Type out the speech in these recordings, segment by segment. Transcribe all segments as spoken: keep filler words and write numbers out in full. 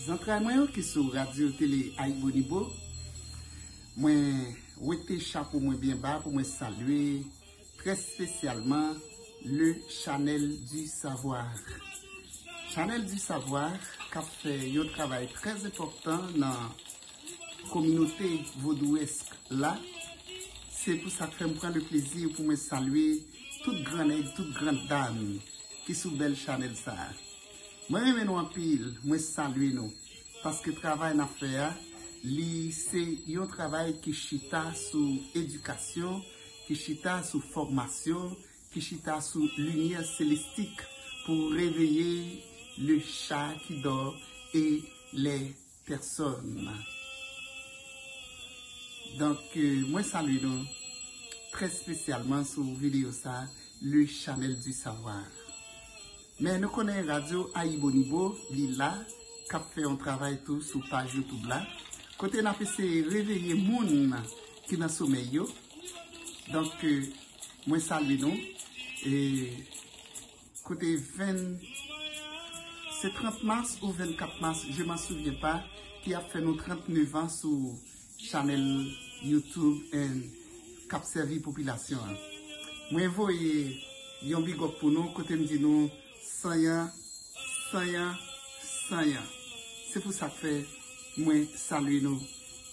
Zantray mwen yo ki sou Radyo Tele Ayibobo, mwen wete chapo mwen byen ba pou mwen salye trè espesyalman le Chanèl di Savwa. Chanèl di Savwa k ap fè yon travay trè enpòtan nan kominote vodouwèsk la. Se pou sa k fè m pran le plezi pou mwen salye tout gran nèg, tout gran dam ki sou bèl chanèl sa a. Mwen renmen nou anpil, mwen salye nou, paske travay n ap fè a, li se yon travay ki chita sou edikasyon, ki chita sou fòmasyon, ki chita sou limyè selestik pou reveye le cha ki dò e lè pèsòn. Donk, euh, mwen salye nou trè espesyalman sou videyo sa, Le Chanèl di Savwa. Men nou konnen radyo Ayibonibo, li la, k ap fè yon travay tou sou paj YouTube la, kote n ap eseye reveye moun ki nan somèy yo. Donk, euh, mwen salye nou. E kote ven, se trant mas ou vennkat mas, je m'en souviens pas, ki ap fè nou trannnev an sou chanèl YouTube and k ap sèvi popilasyon an. Mwen voye yon big up pou nou, kote m di nou, sanyan, sanyan, sanyan. Se pou sa k fè mwen salye nou.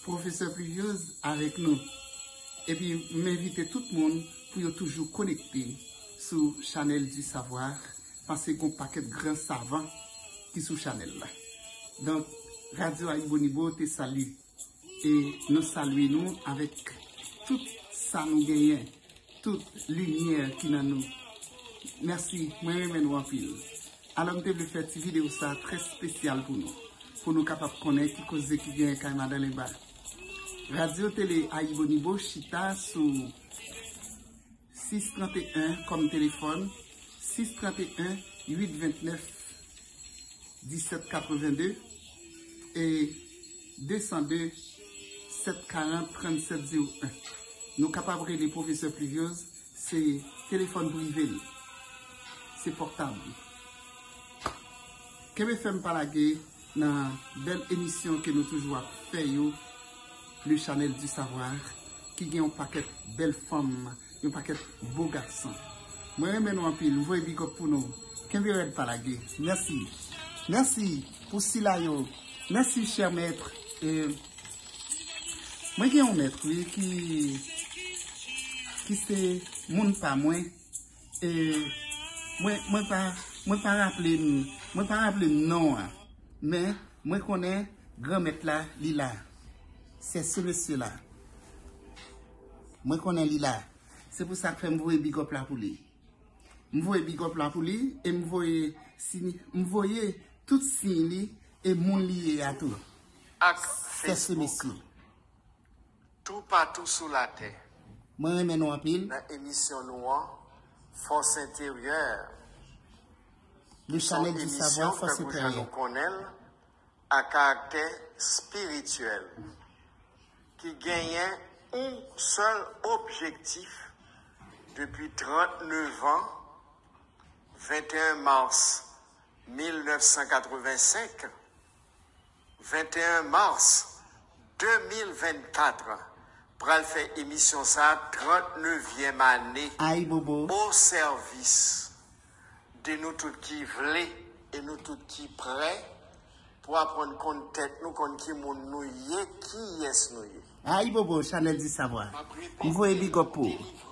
Pwofesè Pluviose avèk nou. Epi m envite tout moun pou yo toujou konekte sou Chanèl di Savwa, paske gon pakèt gran savan ki sou chanèl la. Donk, Radyo Ayibonibo te salye. E nou salye nou avèk tout sa nou genyen, tout limyè ki nan nou. Mèsi, mwen renmen nou anpil. Alò, m te vle fè ti videyo sa trè espesyal pou nou, pou nou kapab konnen ki koze ki genyen kay Madan Lenba. Radyo Tele Ayibonibo chita sou sis trant e en kòm telefòn, sis trant e en uit vennèf disèt katreven de e de san de sèt karant trannsèt zewo en. Nou kapab rele Pwofesè Pluviose, se telefòn prive l, se pòtab. Kenbe fèm pa lage nan bèl emisyon ke nou toujou ap fè yo, Le Chanèl di Savwa, ki gen yon pakèt bèl fanm, yon pakèt bo gason. Mwen renmen nou anpil, m voye big up pou nou. Kenbe rèd pa lage. Mèsi. Mèsi pou sila yo. Mèsi, chè mèt. E, mwen gen yon mèt, wi, ki, ki se moun pa mwen. E, mwen, mwen pa, mwen pa raple m, mwen pa raple m non an. Men, mwen konnen granmèt la, li la. Se se mesye la. Mwen konnen li la. Se pou sa k fè m voye big up la pou li. M voye big up la pou li e m voye siy, m voye tout siy li e moun li ye a tou. Ak Facebook. Toupatou sou latè. Mwen renmen nou anpil. Nan emisyon nou an, Fòs Enteryè. Le Chanèl di Savwa, Fòs Enteryè. Konnen l a karaktè espirityèl, ki genyen yon sèl objektif depi trannnev an, venteyen mas mil nèf san katrevensenk, venteyen mas de mil vennkat, pral fè emisyon sa a, trannnevyèm ane, Ayibobo, o sèvis de nou tout ki vle e nou tout ki prè pou aprann konn tèt nou, konn ki moun nou ye, kiyès nou ye. Ayibobo, Chanèl di Savwa. M voye big up pou ou.